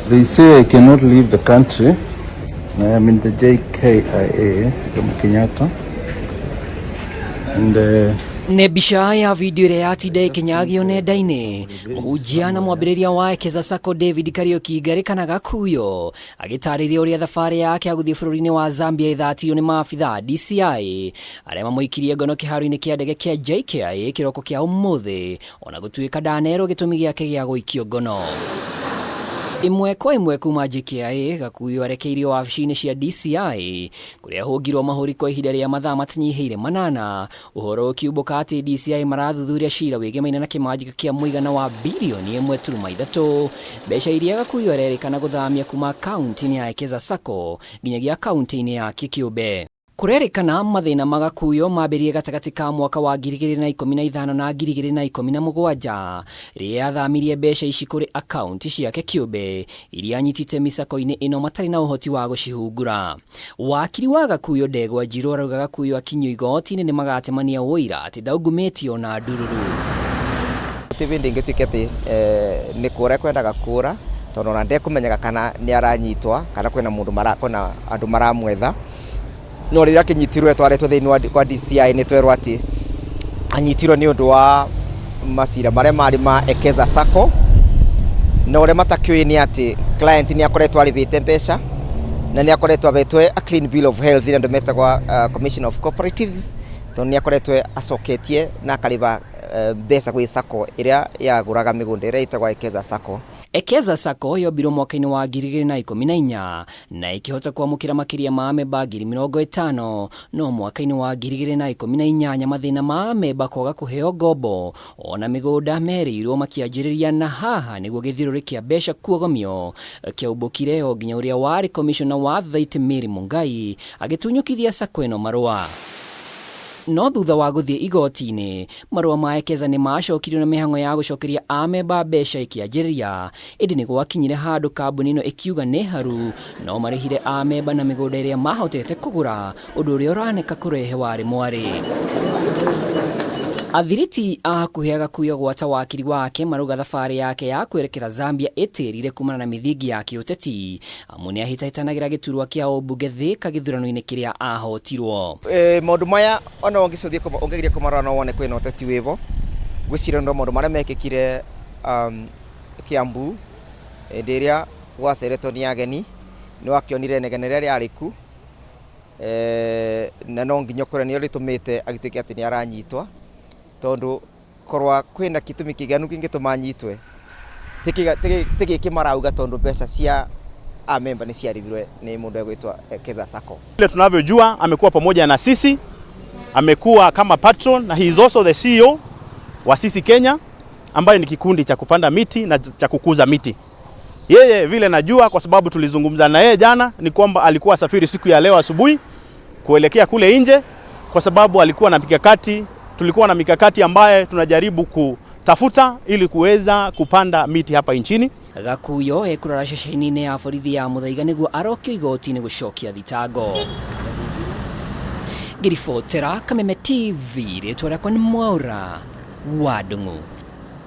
They say I cannot leave the country. I am in the JKIA, Jomo Kenyatta. And Nĩ mbica ya video ĩrĩa yatinda ĩkĩnyagio nenda-inĩ. Mũhunjia na mwambĩrĩria wa Ekeza Sacco David Kariuki Ngarĩ kana Gakuyo agĩtarĩria ũrĩa thabarĩ yake ya gũthiĩ bũrũri-inĩ wa Zambia ĩthatirio nĩ maabitha DCI arĩa mamũikirie ngono kĩharo-inĩ kĩa ndege kĩa JKIA kĩroko kĩa ũmũthĩ, ona gũtuĩka ndanerwo gĩtũmi gĩake gĩa gũikio ngono. Ĩmwe kwa ĩmwe kuma JKIA, Gakuyo arekeirio wabici-inĩ cia DCI kũrĩa ahũngirwo mahũri kwa ihinda rĩa mathaa matanyihĩire 8, ũhoro ũkiumbũka atĩ DCI marathuthuria cira wĩgemaine na kĩmanjĩka kĩa mũigana wa birioni 1.3, mbeca iria Gakuyo arerĩkana gũthamia kuma akaunti-inĩ ya Ekeza Sacco nginyagia akaunti-inĩ yake kĩũmbe. Kũrerĩkana mathĩna ma Gakuyo mambĩrĩrie gatagatĩ ka mwaka wa 2015 na 2017, rĩrĩa athamirie mbeca ici kũrĩ akaunti ciake kĩũmbe iria anyitĩte mĩcako-inĩ ĩno matarĩ na ũhoti wa gũcihungura. Wakiri wa Gakuyo Ndegwa Njirũ arauga Gakuyo akinyio igoti-inĩ nĩ magatemania ũira atĩ ndaungumĩtio na ndururu. Gũtirĩ hĩndĩ ĩngĩtuĩka atĩ nĩ kũra ekwendaga kũra, tondũ ona ndekũmenyaga kana nĩ aranyitwa kana kwĩna mũndũ kwĩna andũ maramwetha. No rĩrĩa akĩnyitirwo atwarĩtwo thĩinĩ wa kwa DCI nĩ twerwo atĩ anyitirwo nĩ ũndũ wa macira marĩa marĩ ma Ekeza Sacco, na ũrĩa matakĩũĩ nĩ atĩ client nĩ akoretwo arĩhĩte mbeca na nĩ akoretwo ahetwo a clean bill of health nĩ andũ metagwo Commission of Cooperatives, tondũ nĩ akoretwo acoketie na akarĩha mbeca gwĩ Sacco ĩrĩa yagũraga mĩgũnda ĩrĩa ĩtagwo Ekeza Sacco. Ekeza Sacco yombirwo mwaka-inĩ wa 2014 na ĩkĩhota kwamũkĩra makĩria ma amemba 50,000, no mwaka-inĩ wa 2018 mathĩna ma amemba kwaga kũheo ngombo ona mĩgũnda merĩirwo makĩanjĩrĩria, na haha nĩguo gĩthiũrũrĩ kĩa mbeca kuogomio kĩaumbũkire o nginya ũrĩa warĩ komishona wa Thate Mary Mungai agĩtunyũkithia Sacco ĩno marũa. No thutha wa gũthiĩ igoti-inĩ, marũa ma Ekeza nĩ macokirio na mĩhang'o ya gũcokeria amemba mbeca ĩkĩanjĩrĩria, ĩndĩ nĩ gwakinyire handũ kambuni ĩno ĩkiuga nĩ haru no marĩhire amemba na mĩgũnda ĩrĩa mahotete kũgũra, ũndũ ũrĩa ũraneka kũrehe warĩ mwarĩ. Athiriti a hakuhĩ a Gakuyo gwata wakiri wake marauga thabarĩ yake ya kwerekera Zambia ĩtĩrire kumana na mĩthingi ya kĩũteti, amu nĩ ahĩtahĩtanagĩra gĩturwa kĩa ũmbunge Thĩka gĩthurano-inĩ kĩrĩa ahotirwo. Maũndũ maya ona ũngĩcũthia ũngĩgeria kũmarora no wone kwĩna ũteti wĩho. Ngwĩciria no maũndũ marĩa mekĩkire Kiambu hĩndĩ ĩrĩa gwaceretwo nĩ ageni, nĩ wakĩonire inegene rĩrĩa rĩarĩ ku, na no nginya ũkore nĩrĩo rĩtũmĩte agĩtuĩke atĩ nĩ aranyitwo, tondũ korwa kwĩna gĩtũmi kĩiganu kĩngĩtũma anyitwe, ti gĩkĩ marauga, tondũ mbeca cia amemba nĩ ciarĩhirwe nĩ mũndũ egwĩtwo Ekeza Sacco. Vile tunavyojua amekuwa pamoja na sisi, amekuwa kama patron na he is also the CEO wa Sisi Kenya, ambaye ni kikundi cha kupanda miti na cha kukuza miti. Yeye vile najua kwa sababu tulizungumza na yeye jana, ni kwamba alikuwa safiri siku ya leo asubuhi kuelekea kule nje, kwa sababu alikuwa na mikakati, tulikuwa na mikakati ambaye tunajaribu kutafuta ili kuweza kupanda miti hapa nchini. Gakuyo ekũrara ceceni-inĩ ya borithi ya Muthaiga nĩguo arokio igoti-inĩ gũcokia thitango. Ngĩribotera Kameme TV, rĩtwa rĩakwa nĩ Mwaũra wa Ndung'u.